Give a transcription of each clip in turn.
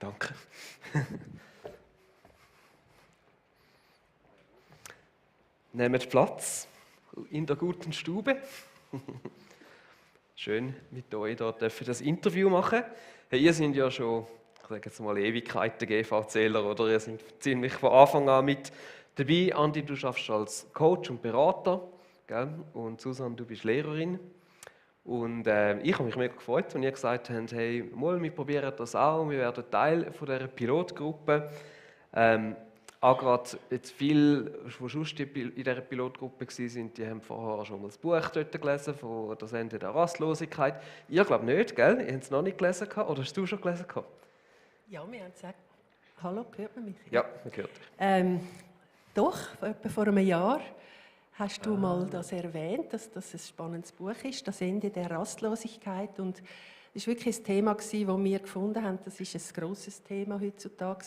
Danke. Nehmt Platz in der guten Stube. Schön mit euch hier dürfen das Interview machen. Hey, ihr seid ja schon, ich sage jetzt mal, Ewigkeiten GV-Zähler, oder? Ihr seid ziemlich von Anfang an mit dabei. Andi, du arbeitest als Coach und Berater, gell? Und Susanne, du bist Lehrerin. Und ich habe mich mega gefreut, als ihr gesagt habt, hey, mal, wir probieren das auch, wir werden Teil von dieser Pilotgruppe. Auch gerade jetzt viele, die sonst in dieser Pilotgruppe waren, die haben vorher schon mal das Buch dort gelesen, von «Das Ende der Rastlosigkeit». Ihr glaubt nicht, gell? Ihr habt es noch nicht gelesen gehabt, oder hast du schon gelesen gehabt? Ja, wir haben gesagt, hallo, hört man mich? Ja, man hört dich. Doch, etwa vor einem Jahr hast du mal das erwähnt, dass das ein spannendes Buch ist, «Das Ende der Rastlosigkeit». Und es war wirklich ein Thema, das wir gefunden haben, das ist ein grosses Thema heutzutage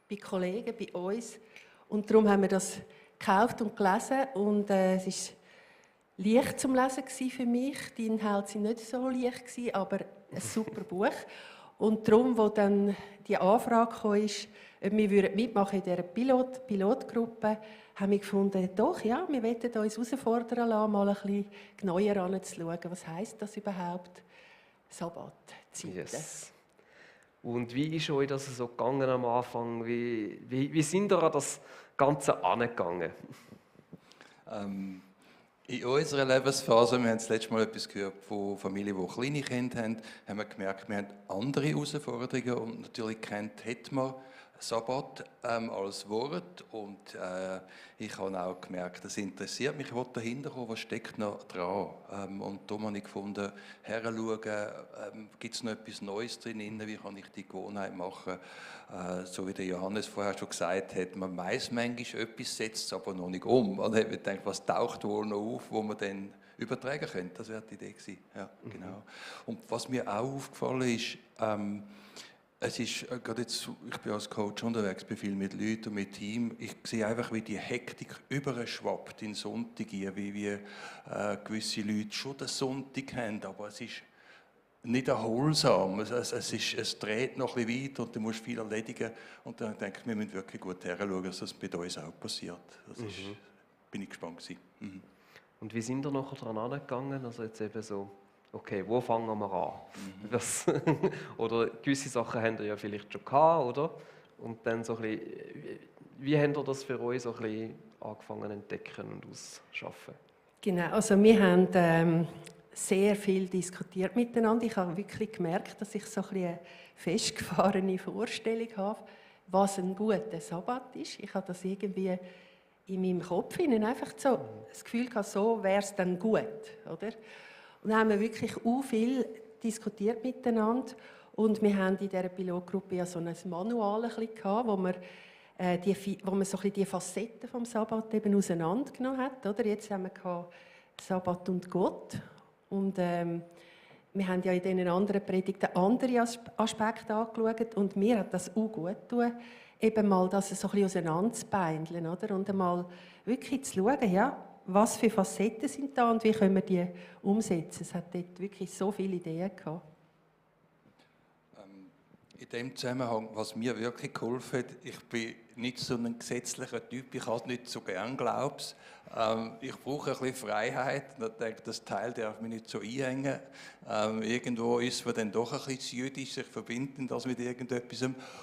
bei Kollegen, bei uns. Und darum haben wir das gekauft und gelesen. Und es war leicht zum Lesen für mich. Die Inhalte waren nicht so leicht, aber ein super Buch. Und darum, als dann die Anfrage kam, ob wir mitmachen in dieser Pilotgruppe, haben wir gefunden, doch, ja, wir wollen uns herausfordern lassen, mal ein bisschen genauer anzuschauen. Was heisst das überhaupt? Sabbatzeiten. Yes. Und wie ist euch das so gegangen am Anfang? Wie sind ihr an das Ganze angegangen? In unserer Lebensphase, wir haben das letzte Mal etwas gehört von Familien, die kleine Kinder haben wir gemerkt, wir haben andere Herausforderungen und natürlich hat man Sabbat als Wort und ich habe auch gemerkt, das interessiert mich, ich wollte dahinter kommen, was steckt noch dran und darum habe ich gefunden, heranschauen, gibt es noch etwas Neues drin, wie kann ich die Gewohnheit machen, so wie der Johannes vorher schon gesagt hat, man weiss manchmal etwas, setzt es aber noch nicht um und hat mir gedacht, was taucht wohl noch auf, wo man dann übertragen könnte, das wäre die Idee gewesen. Ja, genau. Und was mir auch aufgefallen ist, es ist gerade jetzt, ich bin als Coach unterwegs, bin viel mit Leuten und mit Team. Ich sehe einfach, wie die Hektik überschwappt in Sonntag, wie gewisse Leute schon den Sonntag haben, aber es ist nicht erholsam. Es dreht noch ein bisschen weiter und du musst viel erledigen. Und dann denke ich, wir müssen wirklich gut hinschauen, dass das bei uns auch passiert. Bin ich gespannt gewesen. Und wie sind ihr nachher daran angegangen? Also jetzt eben so, okay, wo fangen wir an? Oder gewisse Sachen habt ihr ja vielleicht schon gehabt, oder? Und dann so ein bisschen, wie habt ihr das für euch so ein bisschen angefangen zu entdecken und auszuschaffen? Genau, also wir haben sehr viel diskutiert miteinander. Ich habe wirklich gemerkt, dass ich so ein bisschen eine festgefahrene Vorstellung habe, was ein guter Sabbat ist. Ich habe das irgendwie in meinem Kopf einfach so das Gefühl gehabt, so wäre es dann gut, oder? Und dann haben wir wirklich viel diskutiert miteinander und wir haben in dieser Pilotgruppe ja so ein Manual gehabt, wo man so ein bisschen die Facetten vom Sabbat eben auseinandergenommen hat, oder? Jetzt haben wir Sabbat und Gott und wir haben ja in diesen anderen Predigten andere Aspekte angeschaut und mir hat das auch gut getan, eben mal das so ein bisschen auseinanderzubeindeln, oder? Und einmal wirklich zu schauen, ja, was für Facetten sind da und wie können wir die umsetzen. Es hat dort wirklich so viele Ideen gehabt. In dem Zusammenhang, was mir wirklich geholfen hat, ich bin nicht so ein gesetzlicher Typ, ich habe es nicht so gern, glaube ich. Ich brauche ein bisschen Freiheit. Ich denke, das Teil darf mich nicht so einhängen. Irgendwo ist man dann doch ein bisschen jüdisch, sich verbinden das mit irgendetwas.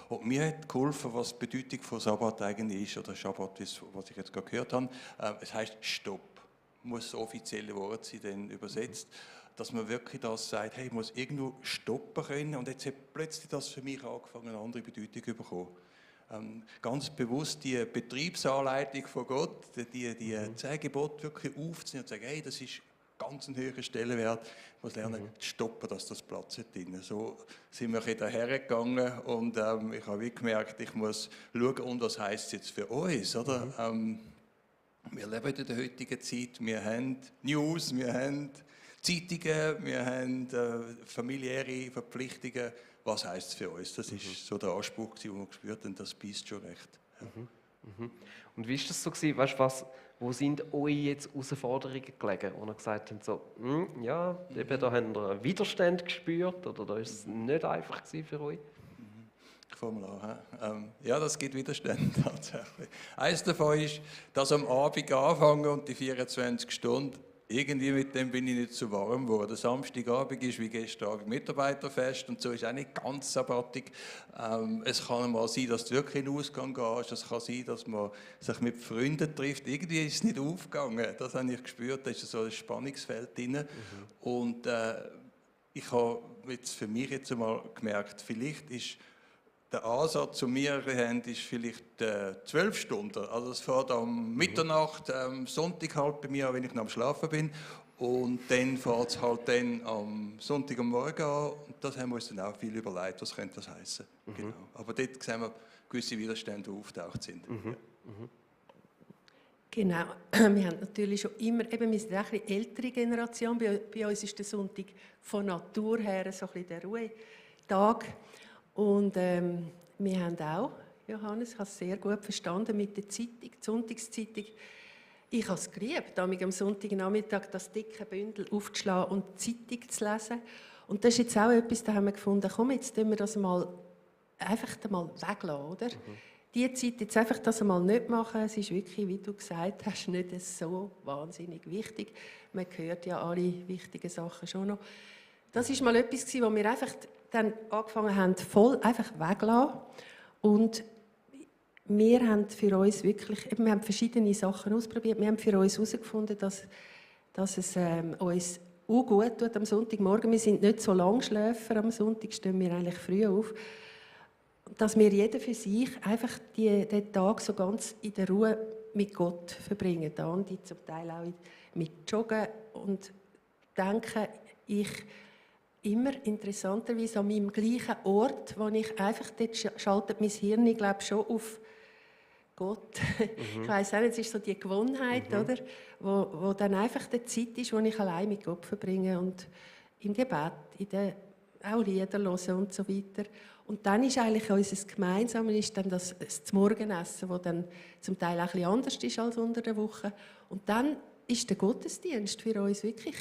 Und mir hat geholfen, was die Bedeutung von Sabbat eigentlich ist, oder Schabbat, was ich jetzt gerade gehört habe. Es heisst Stopp. Muss das offizielle Wort sein, dann übersetzt. Dass man wirklich das sagt, hey, ich muss irgendwo stoppen können. Und jetzt hat plötzlich das für mich angefangen, eine andere Bedeutung zu bekommen. Ganz bewusst die Betriebsanleitung von Gott, die 10 Gebote wirklich aufzunehmen und zu sagen, hey, das ist ganz ein höherer Stellenwert. Ich muss lernen, zu stoppen, dass das Platz hat drin. So sind wir daher gegangen und ich habe gemerkt, ich muss schauen, und was heisst es jetzt für uns, oder? Wir leben in der heutigen Zeit, wir haben News, wir haben Zeitungen, wir haben familiäre Verpflichtungen. Was heisst es für uns? Das ist so der Anspruch, den wir gespürt haben, das beißt schon recht. Ja. Und wie war das so gewesen? Weißt du, wo sind euch jetzt Herausforderungen gelegen? Wo ihr gesagt habt, so, ja, eben, da habt ihr einen Widerstand gespürt oder da ist es nicht einfach gewesen für euch? Formular. Ja, das gibt Widerstände tatsächlich. Eines davon ist, dass am Abend anfangen und die 24 Stunden, irgendwie mit dem bin ich nicht so warm geworden. Samstagabend ist wie gestern Abend Mitarbeiterfest und so ist auch nicht ganz sabbatig. Es kann mal sein, dass du wirklich in den Ausgang gehst. Es kann sein, dass man sich mit Freunden trifft. Irgendwie ist es nicht aufgegangen. Das habe ich gespürt. Da ist so ein Spannungsfeld drin. Und ich habe jetzt für mich jetzt einmal gemerkt, vielleicht ist der Ansatz zu mir haben, ist vielleicht 12 Stunden. Also es fährt am Mitternacht, Sonntag halt bei mir, wenn ich noch am Schlafen bin. Und dann fährt es halt dann am Sonntag am Morgen an. Und das haben wir uns dann auch viel überlegt, was könnte das heißen. Genau. Aber dort sehen wir gewisse Widerstände, die auftaucht sind. Ja. Genau, wir haben natürlich schon immer, eben, wir sind auch eine ältere Generation, bei uns ist der Sonntag von Natur her so ein bisschen der Ruhetag. Und wir haben auch, Johannes, ich habe es sehr gut verstanden mit der Zeitung, die Sonntagszeitung. Ich habe es geliebt, am Sonntagnachmittag das dicke Bündel aufzuschlagen und die Zeitung zu lesen. Und das ist jetzt auch etwas, da haben wir gefunden, komm, jetzt tun wir das mal einfach mal weglassen, oder? Die Zeit jetzt einfach das einmal nicht machen, es ist wirklich, wie du gesagt hast, nicht so wahnsinnig wichtig. Man hört ja alle wichtigen Sachen schon noch. Das war mal etwas, wo wir einfach dann angefangen haben, voll einfach wegzulassen. Und wir haben für uns wirklich, wir haben verschiedene Sachen ausprobiert. Wir haben für uns herausgefunden, dass es uns auch gut tut am Sonntagmorgen. Wir sind nicht so Langschläfer, am Sonntag stehen wir eigentlich früh auf. Dass wir jeder für sich einfach den Tag so ganz in der Ruhe mit Gott verbringen. Da und die zum Teil auch mit Joggen und denken, ich immer interessanterweise an meinem gleichen Ort, wo ich einfach, dort schaltet mein Hirn, ich glaube, schon auf Gott. Ich weiss auch nicht, es ist so die Gewohnheit, oder? Wo dann einfach die Zeit ist, wo ich allein mit Gott verbringe und im Gebet, auch Lieder hören und so weiter. Und dann ist eigentlich unser Gemeinsames ist dann das Morgenessen, das dann zum Teil auch ein bisschen anders ist als unter der Woche. Und dann ist der Gottesdienst für uns wirklich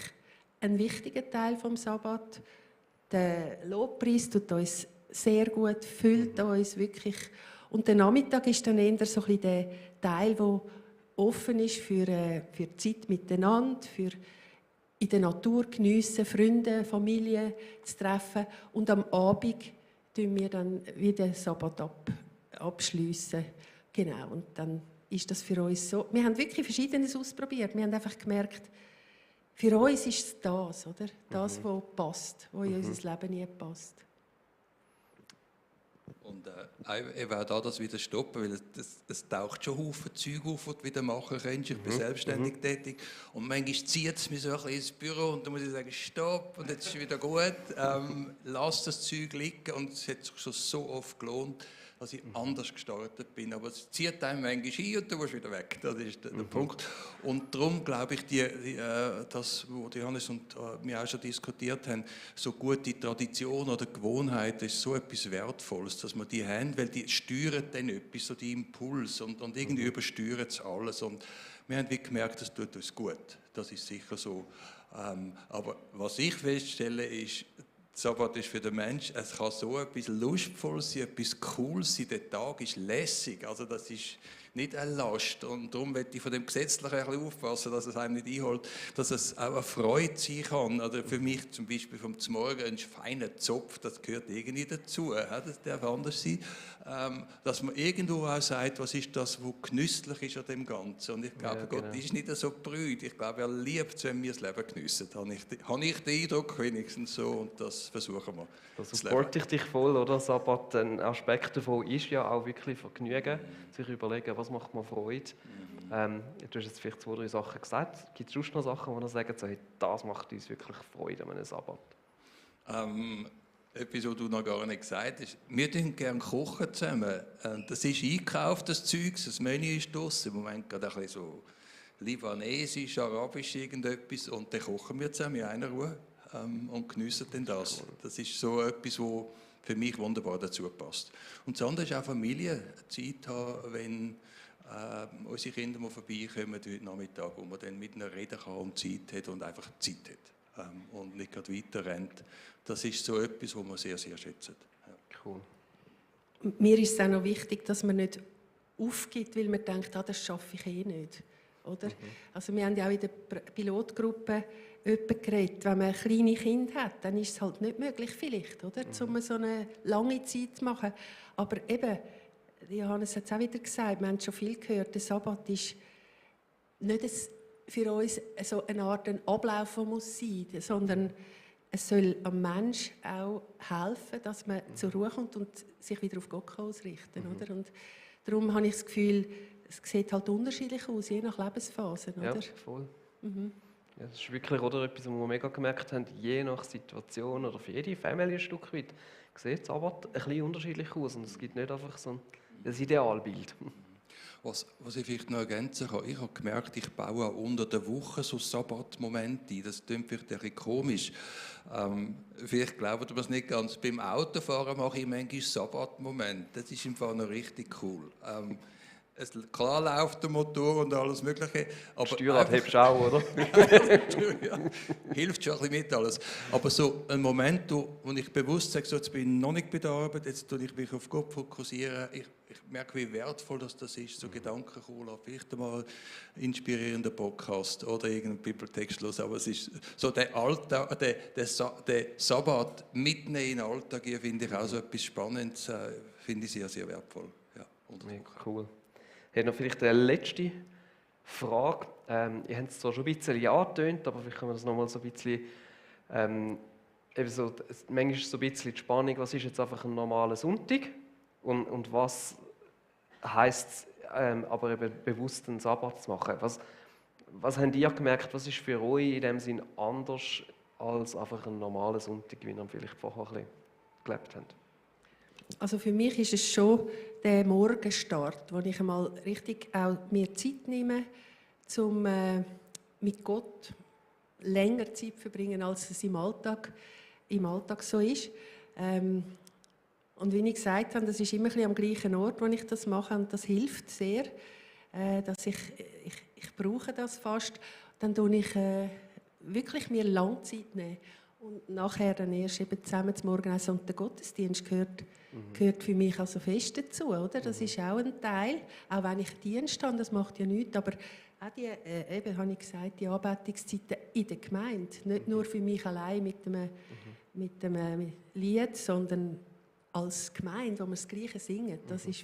ein wichtiger Teil vom Sabbat. Der Lobpreis tut uns sehr gut, füllt uns wirklich. Und der Nachmittag ist dann eher so ein bisschen der Teil, der offen ist für die Zeit miteinander, für in der Natur geniessen, Freunde, Familie zu treffen. Und am Abend tun wir dann wieder den Sabbat abschliessen. Genau, und dann ist das für uns so. Wir haben wirklich Verschiedenes ausprobiert. Wir haben einfach gemerkt, für uns ist es das, oder? Das, was passt, was in unser Leben nie passt. Und eben auch da das wieder stoppen, weil es taucht schon Haufen Zeug auf, die du wieder machen kannst. Ich bin selbstständig tätig und manchmal zieht es mich so ein bisschen ins Büro und dann muss ich sagen, stopp und jetzt ist es wieder gut. Lass das Zeug liegen und es hat sich schon so oft gelohnt, dass ich anders gestartet bin. Aber es zieht einem manchmal ein und du musst wieder weg. Das ist der Punkt. Und darum glaube ich, das, was Johannes und wir auch schon diskutiert haben, so gute Tradition oder Gewohnheit ist so etwas Wertvolles, dass wir die haben, weil die steuern dann etwas, so die Impuls und irgendwie übersteuern es alles. Und wir haben wie gemerkt, das tut uns gut. Das ist sicher so. Aber was ich feststelle, ist, Sabbat ist für den Menschen, es kann so etwas Lustvolles sein, etwas Cooles sein, der Tag ist lässig, also das ist nicht eine Last und darum möchte ich von dem Gesetzlichen ein bisschen aufpassen, dass es einem nicht einholt, dass es auch eine Freude sein kann. Oder für mich zum Beispiel vom Morgen ein feiner Zopf, das gehört irgendwie dazu, das darf anders sein, dass man irgendwo auch sagt, was ist das, was genüsslich ist an dem Ganzen. Und ich glaube, ja, genau. Gott ist nicht so brüd. Ich glaube, er liebt es, wenn wir das Leben geniessen. Habe ich den Eindruck wenigstens so und das versuchen wir. Da supporte ich dich voll, oder? Sabbat, ein Aspekt davon ist ja auch wirklich Vergnügen, sich überlegen, was macht mir Freude. Du hast jetzt vielleicht 2, 3 Sachen gesagt. Gibt es sonst noch Sachen, wo man sagt, so, hey, das macht uns wirklich Freude an einem Sabbat? Etwas, was du noch gar nicht gesagt hast. Wir kochen gerne kochen zusammen. Das ist eingekauft, das Zeug. Das Menü ist draussen. Im Moment gerade ein bisschen so libanesisch, arabisch, irgendetwas. Und dann kochen wir zusammen in einer Ruhe und geniessen dann das. Das ist so etwas, was für mich wunderbar dazu passt. Und das andere ist auch Familie. Zeit haben, wenn unsere Kinder mal vorbeikommen heute Nachmittag, wo man dann mit ihnen reden kann und Zeit hat und einfach Zeit hat. Und nicht gerade weiter rennt. Das ist so etwas, was wir sehr, sehr schätzen. Ja. Cool. mir ist es auch noch wichtig, dass man nicht aufgibt, weil man denkt, das schaffe ich eh nicht. Oder? Also wir haben ja auch in der Pilotgruppe geredet, wenn man kleine Kinder hat, dann ist es halt nicht möglich vielleicht, oder? Um so eine lange Zeit zu machen. Aber eben, Johannes hat es auch wieder gesagt, wir haben schon viel gehört, der Sabbat ist nicht für uns so eine Art Ablauf, der muss sein, sondern es soll am Menschen auch helfen, dass man zur Ruhe kommt und sich wieder auf Gott ausrichten kann. Oder? Und darum habe ich das Gefühl, es sieht halt unterschiedlich aus, je nach Lebensphase. Oder? Ja, voll. Ja, das ist wirklich oder, etwas, was wir mega gemerkt haben, je nach Situation oder für jede Familie ein Stück weit, sieht es aber ein bisschen unterschiedlich aus und es gibt nicht einfach so ein Idealbild. Was ich vielleicht noch ergänzen kann, ich habe gemerkt, ich baue auch unter der Woche so Sabbatmomente ein. Das klingt vielleicht ein bisschen komisch. Vielleicht glaubt ihr das nicht ganz. Beim Autofahren mache ich manchmal Sabbatmomente. Das ist im Fall noch richtig cool. Klar läuft der Motor und alles Mögliche. Aber Steuerrad hebst du auch, oder? Ja, hilft schon ein bisschen mit alles. Aber so ein Moment, wo ich bewusst sage, so, jetzt bin ich noch nicht bei der Arbeit, jetzt tue ich mich auf Gott fokussieren. Ich merke, wie wertvoll das ist, so Gedanken cool, vielleicht einmal ein inspirierender Podcast oder irgendein Bibeltext los. Aber es ist so der Alltag, der Sabbat mitnehmen in den Alltag, finde ich auch so etwas Spannendes, finde ich sehr, sehr wertvoll. Ja, mega cool. Ich habe noch vielleicht eine letzte Frage. Ihr habt es zwar schon ein bisschen angetönt, aber vielleicht können wir das noch mal so ein bisschen eben so, manchmal ist so ein bisschen die Spannung, was ist jetzt einfach ein normaler Sonntag und was heisst es, aber eben bewusst einen Sabbat zu machen. Was habt ihr gemerkt, was ist für euch in dem Sinn anders als einfach ein normaler Sonntag, wie ihr vielleicht vorher ein bisschen gelebt habt? Also für mich ist es schon der Morgenstart, wo ich einmal richtig auch mir Zeit nehme, um mit Gott länger Zeit zu verbringen, als es im Alltag so ist. Und wie ich gesagt habe, das ist immer ein bisschen am gleichen Ort, wo ich das mache, und das hilft sehr, dass ich brauche das fast. Dann tue ich wirklich mir lang Zeit nehmen. Und nachher dann erst eben zusammen zum Morgenessen und der Gottesdienst gehört für mich also fest dazu, oder? Das ist auch ein Teil, auch wenn ich Dienst habe, das macht ja nichts, aber auch die, eben habe ich gesagt, die Anbetungszeiten in der Gemeinde, nicht nur für mich allein mit dem Lied, sondern als Gemeinde, wo wir das Gleiche singen, das sind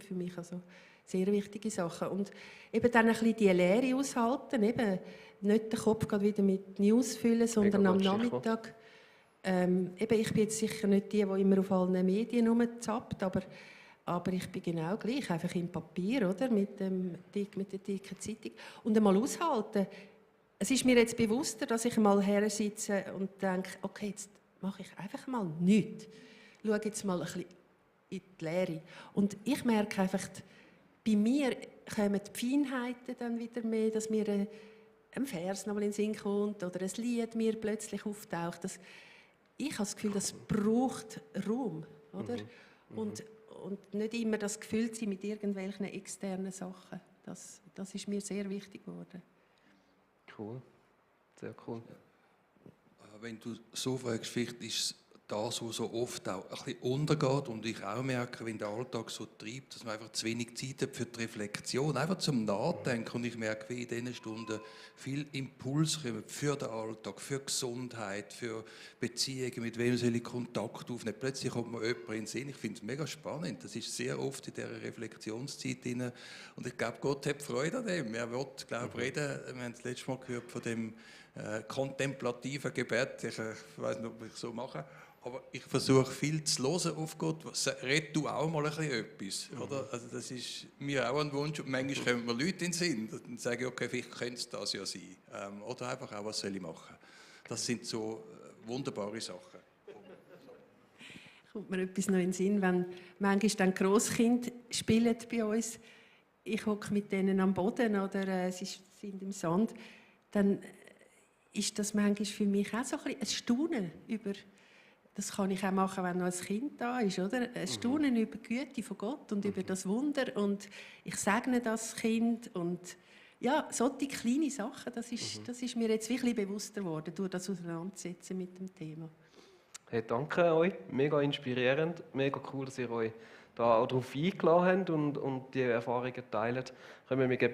für mich also sehr wichtige Sachen. Und eben dann ein bisschen die Leere aushalten, eben nicht den Kopf gerade wieder mit News füllen, sondern am Nachmittag. Eben, ich bin jetzt sicher nicht die immer auf allen Medien rumzappt, aber ich bin genau gleich, einfach im Papier, oder? Mit der dicken Zeitung. Und einmal aushalten. Es ist mir jetzt bewusster, dass ich mal her sitze und denke, okay, jetzt mache ich einfach mal nichts. Schau jetzt mal ein bisschen in die Leere. Und ich merke einfach, bei mir kommen die Feinheiten dann wieder mehr, dass mir ein Vers noch mal in den Sinn kommt oder ein Lied mir plötzlich auftaucht. Ich habe das Gefühl, das braucht Raum, oder? Und nicht immer das Gefühl sein mit irgendwelchen externen Sachen. Das ist mir sehr wichtig geworden. Cool, sehr cool. Wenn du so fragst, vielleicht ist das, was so oft auch ein bisschen untergeht und ich auch merke, wenn der Alltag so treibt, dass man einfach zu wenig Zeit hat für die Reflexion, einfach zum Nachdenken. Und ich merke, wie in diesen Stunden viel Impuls kommen für den Alltag, für Gesundheit, für Beziehungen, mit wem soll ich Kontakt aufnehmen. Plötzlich kommt mir jemand in den Sinn. Ich finde es mega spannend. Das ist sehr oft in dieser Reflexionszeit drin. Und ich glaube, Gott hat Freude an dem. Er wird, glaube ich, reden. Wir haben das letzte Mal gehört von dem kontemplativen Gebet. Ich weiß nicht, ob ich so mache. Aber ich versuche viel zu hören auf Gott. Red du auch mal ein bisschen etwas, oder? Also das ist mir auch ein Wunsch. Und manchmal kommen mir Leute in den Sinn und sagen, okay, vielleicht könnte es das ja sein. Oder einfach auch, was soll ich machen? Das sind so wunderbare Sachen. Kommt mir etwas noch in den Sinn, wenn manchmal dann Grosskinder spielen bei uns. Ich hocke mit denen am Boden oder sie sind im Sand. Dann ist das manchmal für mich auch so ein Staunen über. Das kann ich auch machen, wenn noch ein Kind da ist, oder? Ein Staunen über die Güte von Gott und über das Wunder und ich segne das Kind und ja, solche kleine Sachen, das ist mir jetzt wirklich bewusster geworden durch das Auseinandersetzen mit dem Thema. Hey, danke euch, mega inspirierend, mega cool, dass ihr euch da auch darauf eingeladen habt und die Erfahrungen teilt. Können wir geben